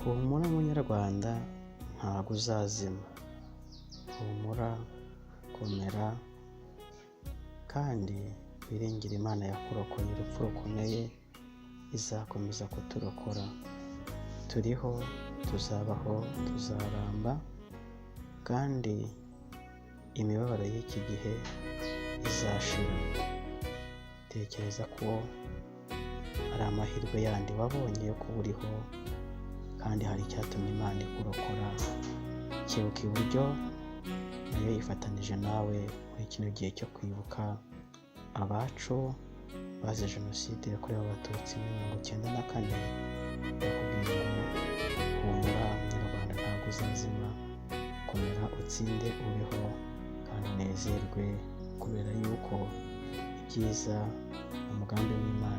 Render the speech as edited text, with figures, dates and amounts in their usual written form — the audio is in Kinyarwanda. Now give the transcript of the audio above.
Humura munyarwanda, ntabwo uzazima. Humura, komera kandi wiringire Imana yakurokoye urupfu rukomeye, izakomeza kuturokora. Turiho, tuzabaho, tuzaramba kandi imibabaro y'iki gihe izashira. Tekereza ko ari amahirwe yandi wabonye yo kuba uriho kandi hari icyatumye Imana ikurokora. Kebuka iburyo, nayo yifatanije nawe muri kino gihe cyo kwibuka abacu bazize Jenoside yakorewe Abatutsi muri 94. Ndakubwira ngo humura munyarwanda, ntabwo uzazima. Komera, utsinde, ubeho kandi unezerwe kubera yuko ibyiza umugambi w'Imana.